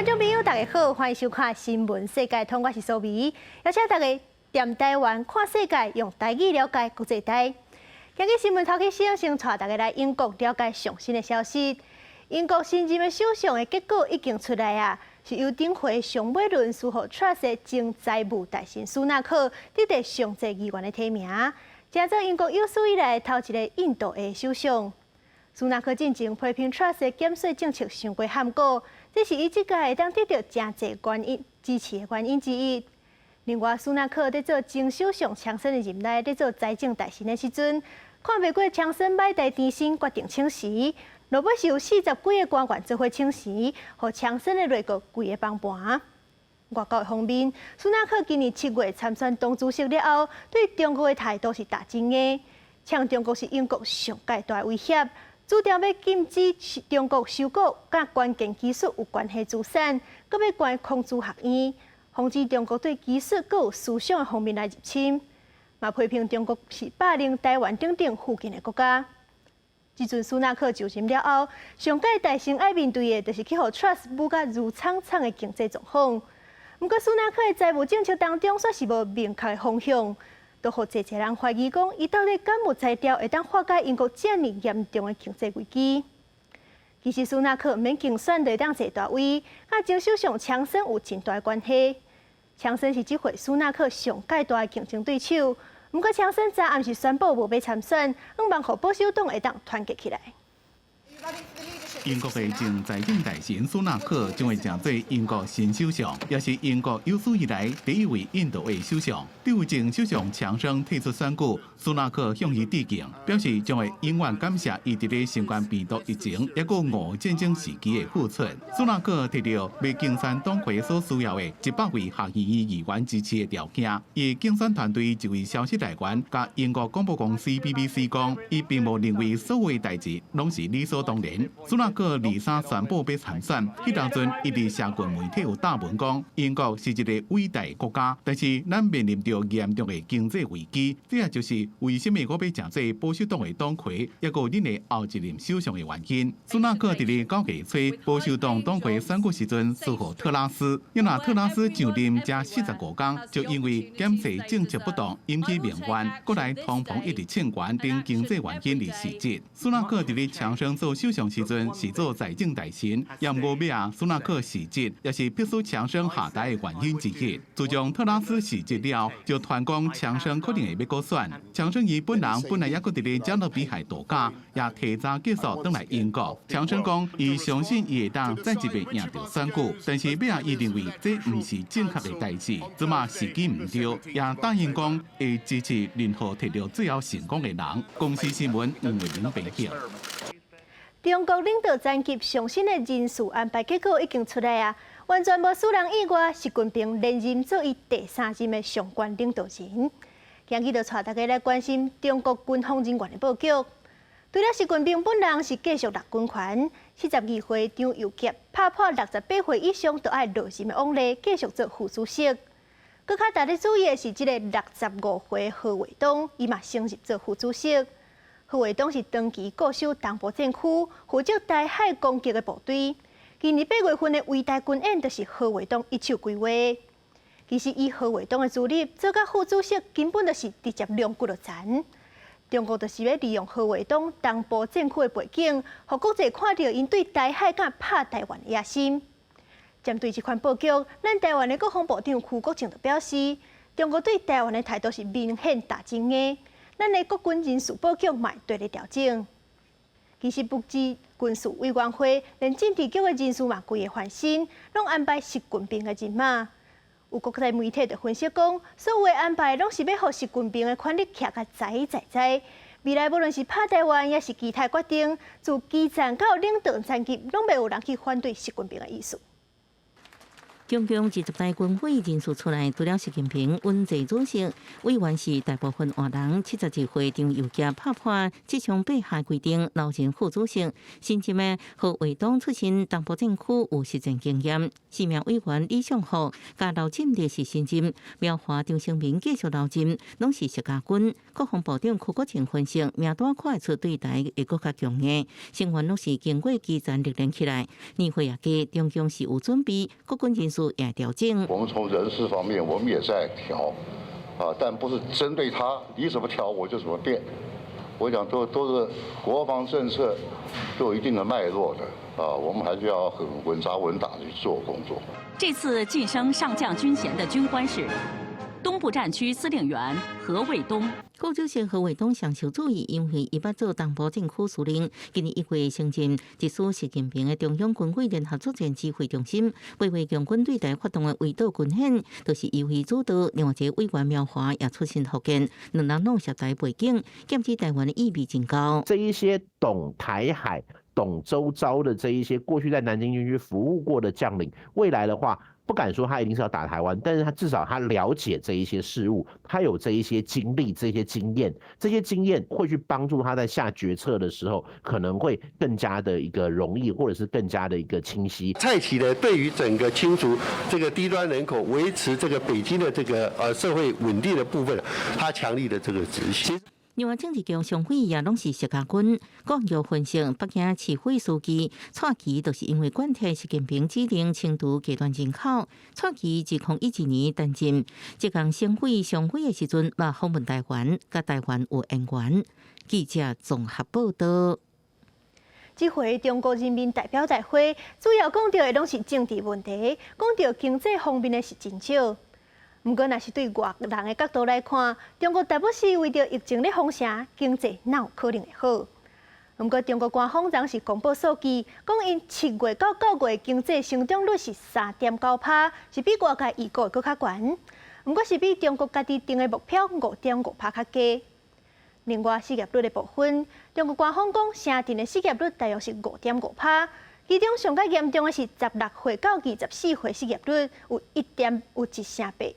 觀眾朋友，大家好，歡迎收看《新聞世界通》，我是蘇眉，邀請大家踮台灣看世界，用台語了解國際大。今日新聞頭起先，先帶大家來英國了解上新的消息。英國新任的首相的結果已經出來啊，是由頂回上尾輪輸予 Truss 的前財務大臣蘇納克得到上濟議員的提名，成做英國有史以來頭一个印度裔首相。蘇納克進前批評 Truss 的減稅政策傷過譀古，這是伊這屆會當得到誠濟原因支持的原因之一。另外，蘇納克佇做前首相強生的任內，佇做財政大臣的時陣，看袂過強生擺台甜心決定請辭，落尾是有四十幾个官員做伙請辭，予強生的內閣規个崩盤。外交方面，蘇納克今年7月參選黨主席了後，對中國的態度是大真硬，嗆中國是英國上蓋大威脅，主張欲禁止中國收購佮關鍵技術有關係資產，閣欲關孔子學院，防止中國對技術閣有思想的方面來入侵，嘛批評中國是霸凌台灣等等附近的國家。這陣蘇納克就任了後，上蓋大先愛面對的，就是去予 Truss 舞甲如氅氅的經濟狀況。毋過蘇納克的財務政策當中，煞是無明確的方向，都予濟濟人懷疑講，伊到底敢有才調會當化解英國遮爾嚴重的經濟危機？其實蘇納克毋免競選就會當坐大位，佮前首相強生有真大的關係。強生是這回蘇納克上蓋大的競爭對手，毋過強生昨暗時宣布無欲參選，向望予保守黨會當團結起來。英國的前財政大臣蘇納克將會成做英國新首相，也是英國有史以來第一位印度裔首相。對於前首相強生退出選舉，蘇納克向伊致敬，表示將會永遠感謝伊佇咧新冠病毒疫情抑閣俄烏戰爭時期的付出。蘇納克提著欲競選黨魁所需要的100位下議院議員支持的條件，伊競選團隊一位消息來源佮英國廣播公司 BBC 講，伊並無認為所有代誌攏是理所當然。蘇納克二三宣布欲參選，彼當陣伊佇社群媒體有貼文講，英國是一个偉大國家，但是咱面臨著嚴重的經濟危機，這也就是為啥物我欲成做保守黨的黨魁，抑閣恁的後一任首相的原因。蘇納克佇咧9月初保守黨黨魁選舉時陣輸予特拉斯，因為特拉斯上任才45工，就因為減稅政策不當引起民怨，閣來通膨一直衝懸等經濟原因而辭職。蘇納克佇咧強生做首相時陣是做財政大臣，也毋過尾仔，蘇納克辭職，也是迫使強生下台的原因之一。自從特拉斯辭職了，就傳講強生可能會欲閣選。強生伊本人本來猶閣佇咧加勒比海度假，也提早結束轉來英國。強生講，伊相信伊會當再一遍贏著選舉，但是尾仔伊認為這毋是正確的代誌，這馬時機毋對，也答應講會支持任何摕著最後成功的人。公視新聞黃慧玲編輯。中國領導層級上新的人事安排結果已經出來啊，完全無使人意外，習近平連任做伊第三任的上懸領導人。今日就帶大家來關心中國軍方人員的布局。除了習近平本人是繼續握軍權，42歲張又俠拍破68歲以上就愛落任的往例，繼續做副主席。閣較值得注意的是，這个65歲何衛東，伊嘛升入做副主席。何衛東是長期固守東部戰區，負責台海攻擊的部隊。今年8月份的圍台軍演，就是何衛東一手規劃。其實以何衛東的資歷，做到副主席根本就是直接龍骨落田。中國就是欲利用何衛東東部戰區的背景，予國際看著𪜶對台海佮拍台灣的野心。針對這款布局，咱台灣的國防部長邱國正就表示，中國對台灣的態度是明顯打真的，咱的國軍人事布局嘛會綴咧調整。其實不止軍事委員會，連政治局的人事嘛規个翻新，攏安排習近平的人馬。有國際媒體就分析講，所有的安排攏是欲予習近平的權力徛甲實在在。未來無論是拍台灣，抑是其他決定，自基層到領導層級，攏袂有人去反對習近平的意思。中共二十大軍委人事出來，除了習近平穩坐主席，委員是大部分換人。72歲張又俠拍破七上八下規定，留任副主席。新任的何衛東出身東部戰區，有實戰經驗。四名委員李尚福佮劉振立是新任，苗華、張升民繼續留任，攏是石家軍。國防部長柯國清分析，名單看會出對台會閣較強硬，成員攏是經過基層歷練起來，年歲也加，中共是有準備，國軍人事也調整。我們從人事方面，我們也在調，啊，但不是針對他，你怎麼調我就怎麼變。我講都是國防政策都有一定的脈絡的，啊，我們還是要很穩紮穩打的去做工作。這次晉升上將軍銜的軍官是東部戰區司令員何衛東。副主席何衛東上受注意，因為伊捌做東部戰區司令，今年1月升任直屬習近平的中央軍委聯合作戰指揮中心，規劃共軍對台發動的圍島軍演，都是伊為主導。另外一個委員苗華也出身福建，兩人攏涉台背景，劍指台灣的意味真高。這一些懂台海、懂周遭的這一些過去在南京軍區服務過的將領，未來的話，不敢說他一定是要打台灣，但是他至少他了解這一些事物，他有這一些經歷、這些經驗，這些經驗會去幫助他在下決策的時候，可能會更加的一個容易，或者是更加的一個清晰。蔡奇呢，對於整個清除這個低端人口、維持這個北京的這個社會穩定的部分，他強力的這個執行。另外，政治局常委也攏是石家軍。國有分析，北京市委書記蔡奇就是因為貫徹習近平指令清除低端人口。蔡奇2012年擔任浙江省委常委的時陣，嘛訪問台灣，佮台灣有淵源。記者綜合報道。這回中國人民代表大會主要講著的攏是政治問題，講著經濟方面的是真少。毋過，若是對外人的角度來看，中國台北市為著疫情咧封城，經濟哪有可能會好？毋過，中國官方昨是公布數據，講𪜶7月到9月經濟成長率是3.9趴，是比外界預估閣較懸。毋過，是比中國家己定的目標5.5趴較低。另外，失業率的部分，中國官方講城鎮的失業率大約是5.5趴，其中上較嚴重的是16歲到24歲失業率有1.有1成8。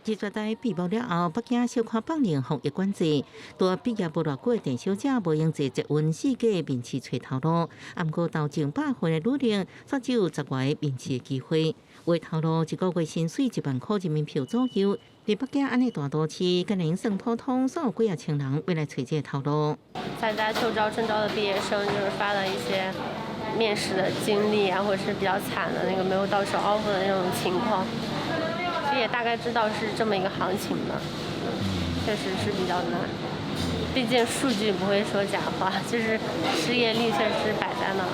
二十大閉幕了後，北京小可放寬防疫管制，拄畢業無偌久的鄭小姐無閒坐捷運四界面試揣頭路，毋過投前百份的履歷，卻只有10外個面試的機會。有的頭路一個月薪水1萬塊人民幣左右，佇北京按呢大都市，敢會算普通，煞有幾仔千人欲來揣這个頭路。參加秋招、春招的畢業生，就是發了一些面試的經歷啊，或者是比較慘的那個沒有到手 offer 的那種情況。其實也大概知道是這麼一個行情嘛，確實是比較難，畢竟數據不會說假話，就是失業率確實擺在那。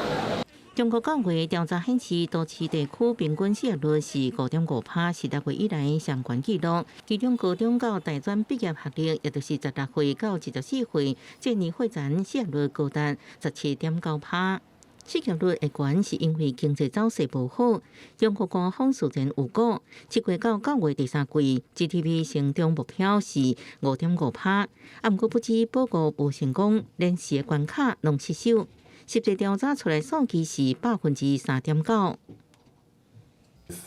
中國9月調查顯示，都市地區平均失業率是5.5趴，是6月以來上懸紀錄。其中高中到大專畢業學歷，也就是16歲到24歲，這年歲層失業率高達17.9趴。失業率會懸是因為經濟走勢無好。中國官方事前有講，7月到9月第三季 GDP 成長目標是5.5趴，啊，毋過不止保五無成功，連四個關卡攏失守。實際調查出來數據是3.9%。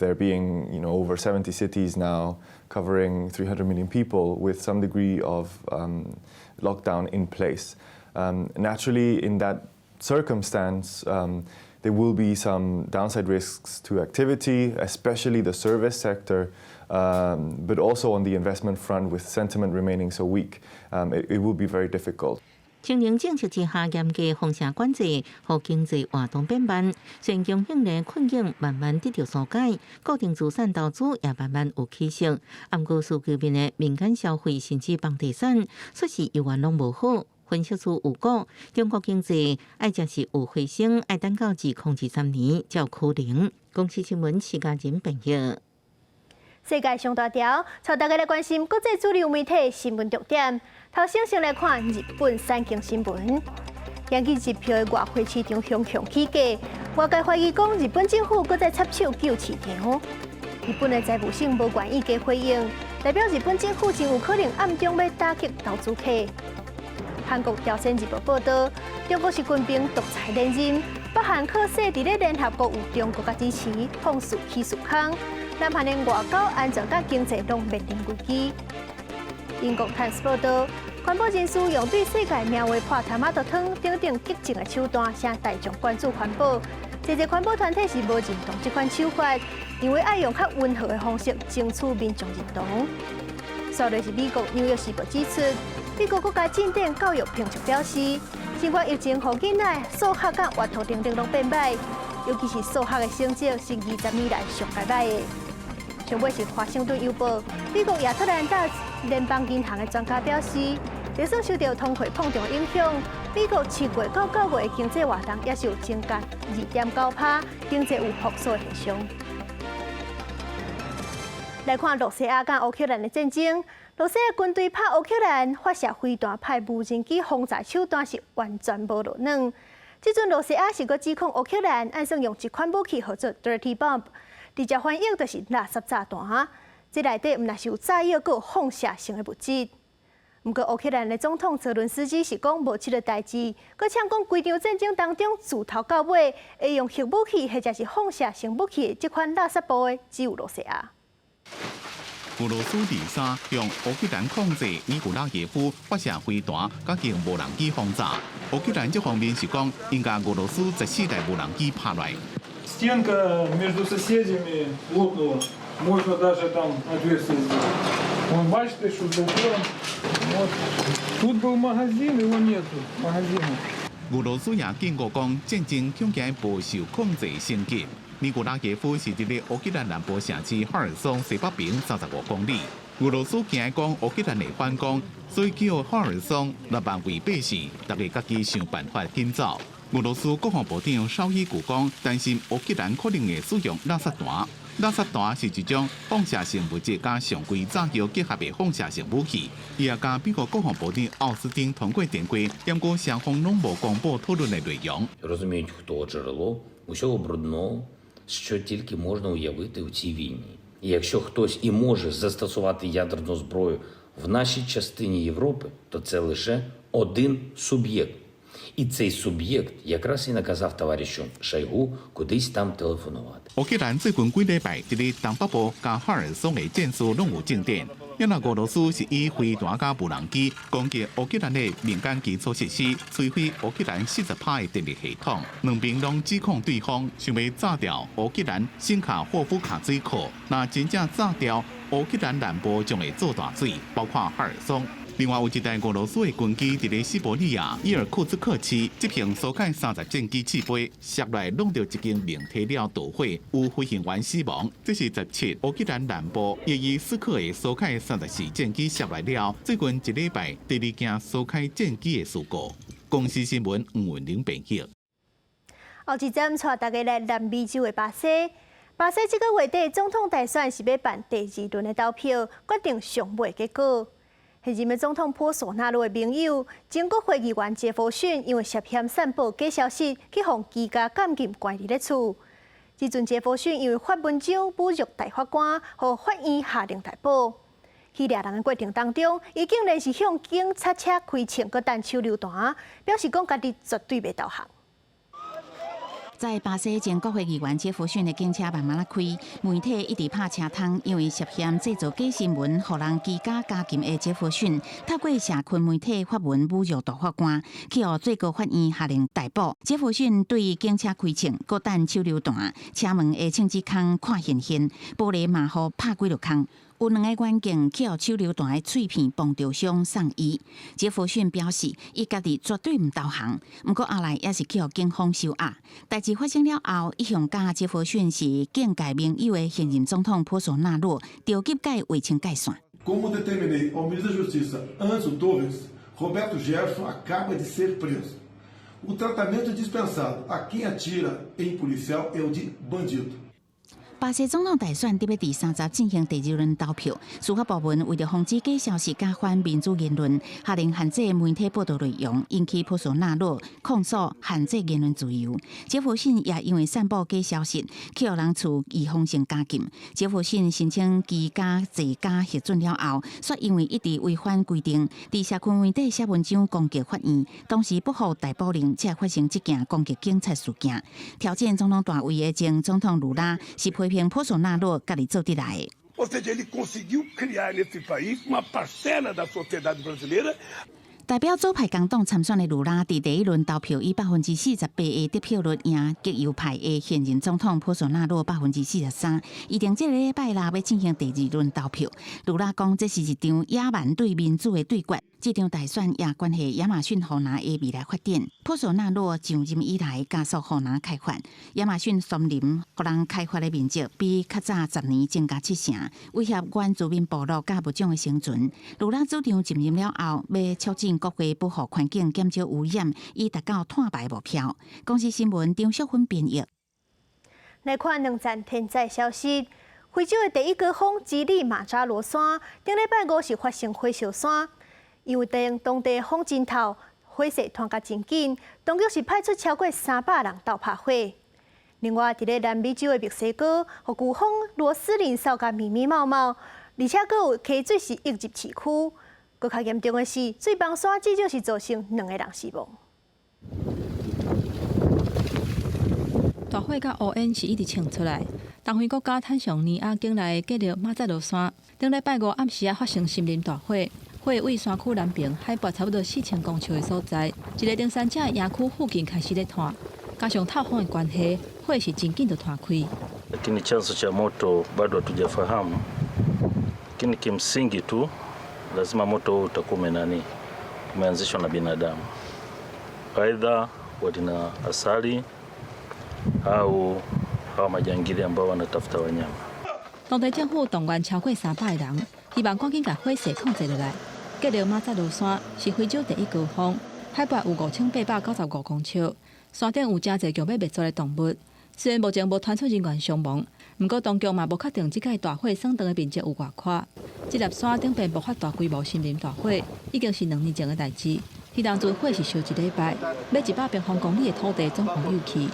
There being over 70 cities now covering 300 million people with some degree of lockdown in place. Naturally, in that circumstance, there will be some downside risks to activity, especially the service sector, but also on the investment front, with sentiment remaining so weak, it will be very difficult. 清零政策之下，嚴格封城管制，予經濟活動變慢。雖然供應鏈困境慢慢得著紓解，固定資產投資也慢慢有起色。毋過需求面的民間消費甚至房地產，出是猶原攏無好。分析師有講，中國經濟愛才是有回升，愛等到2023年才有可能。公視新聞徐家仁編譯。世界上大條，帶大家來關心國際主流媒體新聞重點。頭先先來看日本產經新聞，根據日票的外匯市場熊熊起價，外界懷疑講日本政府閣再插手救市場。日本的財務省無願意給回應，代表日本政府真有可能暗中欲打擊投資客。韓國朝鮮日報報導，中國習近平獨裁連任，北韓靠勢佇咧聯合國有中國共支持，放肆起事空。南韓的外交安全佮經濟攏面臨危機。英國《泰晤士報》報導，環保人士用對世界名畫潑토馬豆湯等等激進的手段，請大眾關注環保。濟濟環保團體是無認同這款手法，認為愛用較溫和的方式爭取民眾認同。紲落是美國《紐約時報》指出，美國國家進展教育評測表示，新冠疫情予囡仔數學佮閱讀能力攏變䆀，尤其是數學的成績是20年來上蓋䆀的。上尾是華盛頓郵報，美國亞特蘭大聯邦銀行的專家表示，就算受著通貨膨脹影響，美國7月到9月的經濟活動也是有增加2.9%，經濟有復甦的現象。來看露西亞佮烏克蘭的戰爭，露西亞軍隊拍烏克蘭發射飛彈、派無人機轟炸手段是完全無落軟。這陣露西亞是閣指控烏克蘭按算用這款武器號做 Dirty Bomb，直接翻譯就是垃圾炸彈。這內底毋但是有炸藥，閣有放射性的物質。毋過烏克蘭的總統澤倫斯基是講無這個代誌，閣嗆講規場戰爭當中自頭到尾會用核武器或者是放射性武器的這款垃圾部的只有露西亞。俄羅斯禮三向烏克蘭控制尼古拉耶夫發射飛彈，佮用無人機轟炸。烏克蘭這方面是講，𪜶共俄羅斯14台無人機拍來。 Стенка между соседями лопнула. Можно даже там отверстие сделать. Вон, бачите, що з балконом. Вот. Тут был магазин, его нету, магазина. 俄羅斯也警告講，戰爭恐驚無受控制升級。尼古拉耶夫是佇咧烏克蘭南部城市赫爾松西北邊35公里。俄羅斯驚講烏克蘭會反攻，所以叫赫爾松6萬位百姓，逐家家己想辦法緊走。俄羅斯國防部長紹伊古講，擔心烏克蘭可能會使用垃圾彈。垃圾彈是一種放射性物質佮常規炸藥結合的放射性武器。伊也佮美國國防部長奧斯汀通過電話，毋過雙方攏無公布討論的內容。 Розуміють, хто джерело усього брудного, що тільки можна уявити у цій війні. І якщо хтось і може застосувати ядерну зброю в нашій частині Європи, то це лише один суб'єкт. І цей суб'єкт якраз і наказав товаришу Шойгу кудись там телефонувати. 烏克蘭最近幾禮拜，佇咧東北部佮赫爾松的戰事攏有進展。因為俄羅斯是以飛彈佮無人機攻擊烏克蘭的民間基礎設施，摧毀烏克蘭40%的電力系統。兩邊攏指控對方想欲炸掉烏克蘭新卡霍夫卡水庫，若真正炸掉烏克蘭南部將會做大水，包括赫爾松。另外有一台俄羅斯的軍機佇咧西伯利亞伊爾庫茨克市執行蘇凱30戰機試飛，摔來挵著一間明體了導火，有飛行員死亡。這是17烏克蘭南部伊爾斯克的蘇凱34戰機摔來了，最近一禮拜第二件蘇凱戰機的事故。公視新聞吳文玲編譯。後一站帶大家來南美洲的巴西。巴西這個月底總統大選是欲辦第二輪的投票，決定上尾結果。現任的總統波索納羅的盟友，前國會議員傑弗遜，因為涉嫌散布假消息，去予拘押監禁關佇咧厝。這陣傑弗遜因為發文章侮辱大法官，予法院下令逮捕。去掠人的過程當中，伊竟然是向警察車開槍，閣擲手榴彈，表示講家己絕對袂投降。在巴西前國會議員傑弗遜的警車慢慢仔開，媒體一直拍車窗，因為涉嫌製造假新聞，予人拘押監禁的傑弗遜，透過社群媒體發文侮辱大法官，去予最高法院下令逮捕。傑弗遜對警車開槍，閣擲手榴彈，車門的槍支孔看現現，玻璃嘛予拍幾落空。有兩个員警去予手榴彈的碎片碰著傷送醫。傑弗遜表示，伊家己絕對毋投降。毋過後來也是去予警方收押。代誌發生了後，一向佮傑弗遜是警界盟友的現任總統波索納洛，著急共伊劃清界線。 Como determinei ao ministro da Justiça, Anderson Torres, Roberto Jefferson acaba de ser preso. O tratamento dispensado a quem atira em policial é o de bandido. 巴西總統大選欲佇30進行第二輪投票，司法部門為著防止假消息佮反民主言論，下令限制媒體報道內容，引起波索納洛控訴限制言論自由。傑弗遜也因為散布假消息，去予人處預防性監禁。傑弗遜申請居家在家核准了後，卻因為一直違反規定，佇社群媒體寫文章攻擊法院，當時不獲逮捕令，才發生這件攻擊警察事件。挑戰總統大位的前總統盧拉是批評波索納洛家己做得來的。 Ou seja, ele conseguiu criar nesse país uma parcela da sociedade brasileira. 代表左派工黨參選的盧拉，佇第一輪投票以48%的得票率贏極右派的現任總統波索納洛43%。預定這个禮拜六欲進行第二輪投票。盧拉講，這是一場野蠻對民主的對決。這場大選也關係亞馬遜雨林的未來發展。波索納洛上任以來加速雨林開發，亞馬遜森林予人開發的面積比較早10年增加七成，威脅原住民部落佮物種的生存。盧拉主張就任了後，欲促進國家保護環境、減少污染，以達到碳排目標。公視新聞張淑芬編譯。來看兩則天災消息。非洲的第一高峰乞力馬扎羅山，頂禮拜五是發生火燒山。因為當地風真透，火勢傳甲真緊，當局是派出超過300人鬥拍火。另外，佇咧南美洲的墨西哥，予颶風羅斯林掃甲密密麻麻，而且閣有溪水是湧入市區。閣較嚴重的是，水崩山至少是造成兩个人死亡。大火佮烏煙是一直衝出來。東非國家坦桑尼亞境內的乞力馬扎羅山，頂禮拜五暗時仔發生森林大火，火位山區南邊海拔差不多4000公尺的所在，一个登山者營區附近開始咧湠，加上透風的關係，火是真緊就湠開。 Lakini chanzo cha moto bado hatujafahamu, lakini kimsingi tu lazima moto huu utakuwa umenani umeanzishwa na binadamu, aidha walina asali au hawa majangili ambao wanatafuta wanyama。當地政府動員超過300個人，希望趕緊共火勢控制落來。乞力馬扎羅山是非洲第一高峰，海拔有5895公尺，山頂有誠濟強欲滅絕的動物。雖然目前無傳出人員傷亡，毋過當局嘛無確定這擺大火損斷的面積有偌闊。這粒山頂便爆發大規模森林大火，已經是2年前的代誌。彼當陣火是燒一禮拜，欲100平方公里的土地總共有去。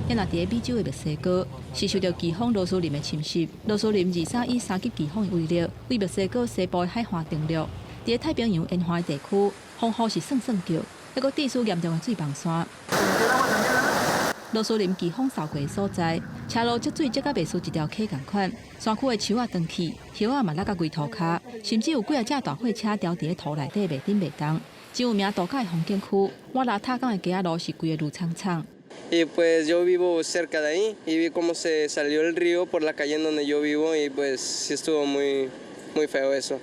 也若佇咧美洲的墨西哥，是受著颶風羅斯林的侵襲。羅斯林二三以3級颶風的威力，對墨西哥西部的海岸登陸。佇咧太平洋沿岸的地區，風雨是算算叫，猶閣致使嚴重的水崩山。羅斯林颶風掃過的所在，車路積水積甲袂輸一條溪仝款，山區的樹仔斷去，葉仔嘛落甲規塗跤，甚至有幾仔隻大貨車牢佇咧塗內底袂振袂動。真有名度假的風景區，瓦拉塔港的街仔路是規个挐氅氅。 Y pues yo vivo cerca de ahí y vi cómo se salió el río por la calle en donde yo vivo y pues sí estuvo muy muy feo eso。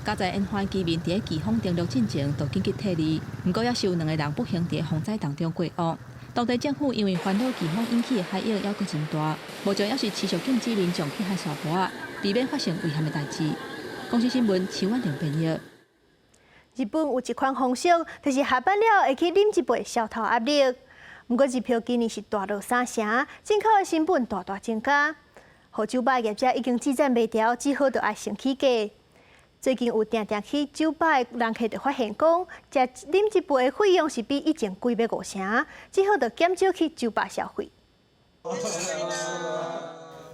加在沿岸居民佇咧颶風登陸進前就緊急撤離，毋過猶是有兩个人不幸佇咧風災當中過往。當地政府因為煩惱颶風引起的海湧猶閣真大，目前猶是持續禁止民眾去海沙埔仔，避免發生危險的代誌。公視新聞徐婉玲編譯。日本有一款風俗，就是下班了會去啉一杯消頭壓力。毋過日票今年是大落三成，進口的成本大大增加，予酒吧業者已經支撐袂牢，只好著愛先起價。最近有定定去酒吧的人客就發現講，食啉一杯的費用是比以前貴欲五成，只好著減少去酒吧消費。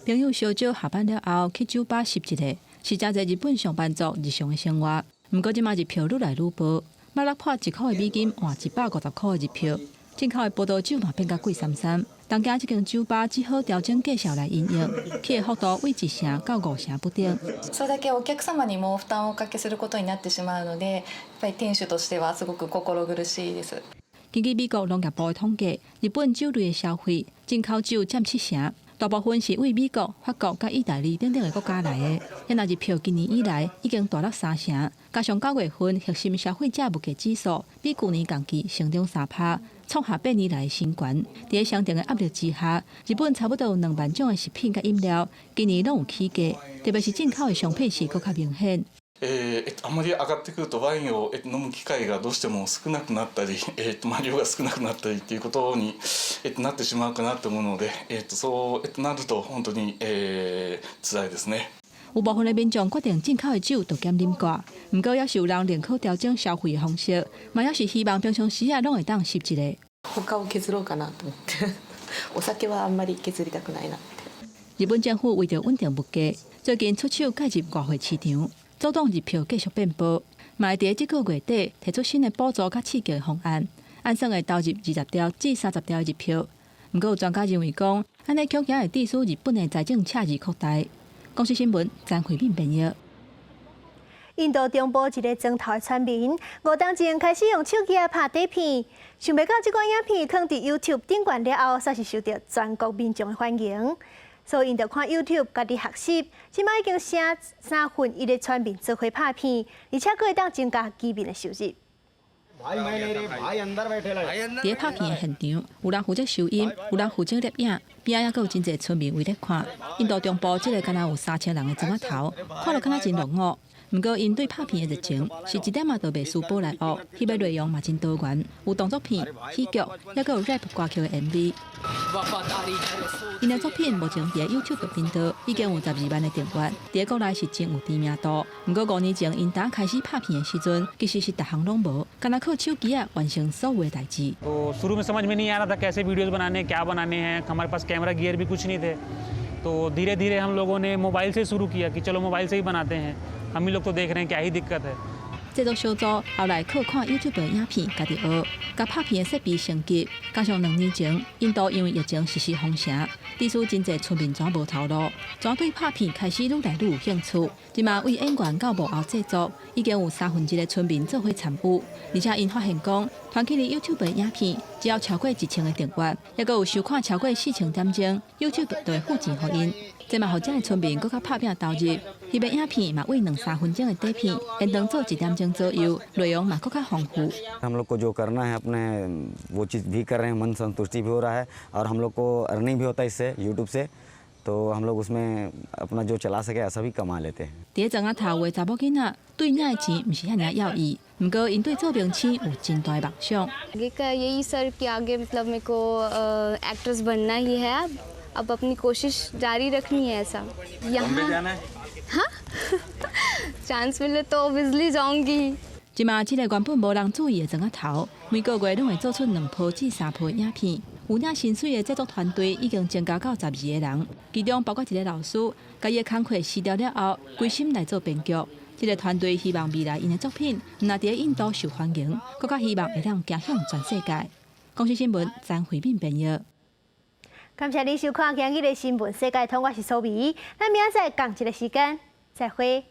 朋友相招下班了後去酒吧翕一下，是誠濟日本上班族日常的生活。毋過這馬日票愈來愈薄，百樂破1塊的美金換150塊的日票。進口的葡萄酒嘛變甲貴參參，東京這間酒吧只好調整價數來因應，起的幅度為1成到5成不等。それだけお客様にも負担をおかけすることになってしまうので、やっぱり店主としてはすごく心苦しいです。根據美國農業部的統計，日本酒類的消費進口酒佔七成，大部分是為美國、法國佮意大利等等的國家來的。也若日票今年以來已經大落三成，加上9月份核心消費者物價指數比舊年同期成長3趴，創下8年來的新高。佇咧相同的壓力之下，日本差不多有2萬種的食品佮飲料，今年攏有起價，特別是進口的商品是閣較明顯。あまり上がってくるとワインを飲む機会がどうしても少なくなったり、まあ、量が少なくなったりっていうことになってしまうかなと思うので、そうなると本当に辛いですね。有部分的民眾決定進口的酒就減啉寡，毋過猶是有人寧可調整消費的方式，嘛猶是希望平常時啊攏會當翕一下。他を削ろうかなと思って、お酒はあんまり削りたくないな。日本政府為著穩定物價，最近出手介入外匯市場，阻擋日票繼續變薄，嘛會佇這個月底提出新的補助佮刺激方案，按算會投入20兆至30兆的日票。毋過有專家認為講，按呢恐驚會致使日本的財政赤字擴大。公視新聞詹慧敏編譯。印度中部一个莊頭的村民，5冬前開始用手機來拍短片，想袂到這款影片放佇 YouTube 頂懸了後，煞是受到全國民眾的歡迎。所以𪜶就看 YouTube 家己學習，這擺已經成三分一的村民做伙拍片，而且閣會當增加居民的收入。佇拍片的現場，有人負責收音，有人負責攝影，邊仔猶閣有真濟村民圍咧看。印度中部這个敢若有3000人的莊仔頭，看落敢若真落伍。毋過𪜶對拍片的熱情是一點仔都袂輸寶萊塢，翕的內容嘛真多元，有動作片、喜劇，猶閣有 rap 歌曲的 MV。𪜶的作品目前佇 YouTube 頻道已經有12萬的訂閱，佇國內是真有知名度。毋過5年前𪜶剛開始拍片的時陣，其實是逐項攏無，干焦靠手機仔完成所有的代誌。तो शुरू में समझ में नहीं आ रहा था कैसे वीडियोस बनाने, क्या बनाने हैं। हमारे पास कैमरा गियर भी कुछ नहीं थे। तो धीरे धीरे हम लोगों ने मोबाइल से शुरू किया कि चलो, मोबाइल से ही बनाते हैं, हम ही लोग तो देख रहे हैं, क्या ही दिक्कत है。製作小組後來靠看 YouTube 的影片，家己學，共拍片的設備升級。加上2年前，印度因為疫情實施封城，致使真濟村民轉無頭路，轉對拍片開始愈來愈有興趣。這馬為演員到幕後製作，已經有三分一的村民做伙參與。而且𪜶發現講，傳去 YouTube 的影片，只要超過1000個訂閱，猶閣有收看超過4000點鐘，YouTube 就會付錢予𪜶。這嘛予遮的村民閣較拍拚投入，翕的影片嘛為2、3分鐘的短片，延長做1點鐘左右，內容嘛閣較豐富。 हम लोग को जो करना है अपने वो चीज़ भी कर रहे हैं, मन संतुष्टि भी हो रहा है और हम लोग को अर्निंग भी होता है इससे, यूट्यूब से, तो हम लोग उसमें अपना जो चला सके ऐसा भी कमा लेते हैं。佇莊仔頭的查某囡仔對領的錢毋是遐爾要意，毋過𪜶對做明星有真大夢想。 आगे का यही सर कि आगे मतलब मेरे को एक्ट्रेस बनना ही है, अब अपनी कोशिश जारी रखनी है ऐसा। बॉम्बे जाना है? हाँ, चांस मिले तो ऑब्वियसली जाऊंगी。這馬這个原本無人注意的莊仔頭，每個月攏會做出2部至3部影片。有領薪水的製作團隊已經增加到12個人，其中包括一个老師，共伊的工課辭掉了後，歸心來做編劇。這个團隊希望未來𪜶的作品毋但佇印度受歡迎，閣較希望會當行向全世界。公視新聞詹慧敏編譯。感謝你收看今日的新聞世界通，我是蘇美，咱明仔載仝一个時間再會。